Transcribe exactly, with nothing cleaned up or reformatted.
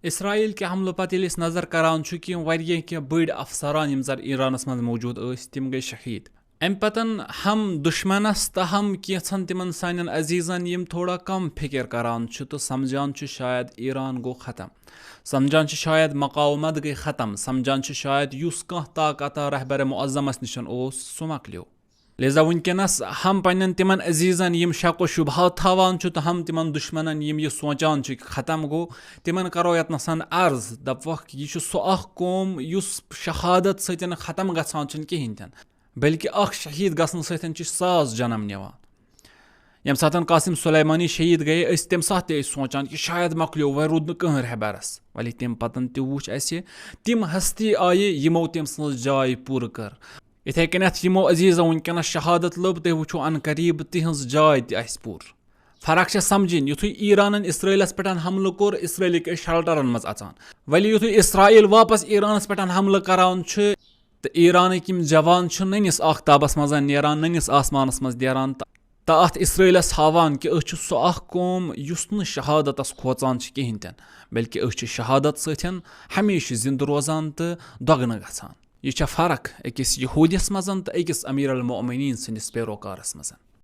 اسرائیل کہِ حملہٕ پتہٕ ییٚلہِ أسۍ نظر کران چھِ کہِ واریاہ کینٛہہ بٔڑۍ افسران یِم زن ایرانس منٛز موجود ٲسۍ، تِم گٔے شہیٖد۔ امہِ پتن ہم دشمنس تہٕ ہم کینٛژھن تِمن سانٮ۪ن عزیزن، یِم تھوڑا کم فکر کران چھِ تہٕ سمجھان چھِ شاید ایران گوٚو ختم، سمجھان چھِ شاید مقاومت گٔے ختم، سمجھان چھِ شاید یُس کانٛہہ طاقت رہبر معظمس نِش اوس، سُہ مۄکلیو۔ لہذا وٕنکیٚنس ہم پننٮ۪ن تِمن عزیزن، یِم شک و شبہات تھاوان چھِ، تہٕ ہم تِمن دشمنن، یِم یہِ سونچان چھِ کہِ ختم گوٚو، تِمن کرو یتنس عرض، دپوکھ، یہِ چھُ سُہ اکھ قوم یُس شہادت سۭتۍ ختم گژھان چھُنہٕ کِہینۍ تہِ نہٕ، بلکہِ اکھ شہیٖد گژھنہٕ سۭتۍ چھِ ساس جنم نِوان۔ ییٚمہِ ساتہٕ قاسم سلیمانی شہیٖد گٔیے، أسۍ تَمہِ ساتہٕ تہِ ٲسۍ سونٛچان کہِ شاید مۄکلیو، وۄنۍ روٗد نہٕ کٕہٕنۍ رہبرس۔ ولی تَمہِ پتہٕ تہِ وُچھ اَسہِ، تِم ہستی آیہِ، یِمو تٔمۍ سٕنٛز جاے پوٗرٕ کٔر۔ یِتھے کٔنٮ۪تھ یِمو عزیزو وٕنکیٚنس شہادت لٔب، تُہۍ وٕچھِو عنقریب تِہٕنٛز جاے تہِ آسہِ پوٗرٕ۔ فرق چھےٚ سمجھِنۍ، یُتھُے ایرانن اسرائیلس پٮ۪ٹھ حملہٕ کوٚر، اسرائیلٕکۍ ٲسۍ شلٹرن منٛز اژان۔ ولی یُتھُے اسرائیل واپس ایرانس پٮ۪ٹھ حملہٕ کران چھُ، تہٕ ایرانٕکۍ یِم جوان چھِ نٔنِس آختابس منٛز نیران، نٔنِس آسمانس منٛز نیران، تہٕ تہٕ اتھ اسرائیلس ہاوان کہِ أسۍ چھِ سُہ اکھ قوم یُس نہٕ شہادتس کھوژان چھِ کِہینۍ تہِ نہٕ، بلکہِ أسۍ چھِ شہادت سۭتۍ ہمیشہِ زندٕ روزان تہٕ دۄگنہٕ گژھان۔ یہِ چھےٚ فرق أکِس یہودیس منٛز تہٕ أکِس امیر المؤمنین سٕنٛدِس پیروکارس منٛز۔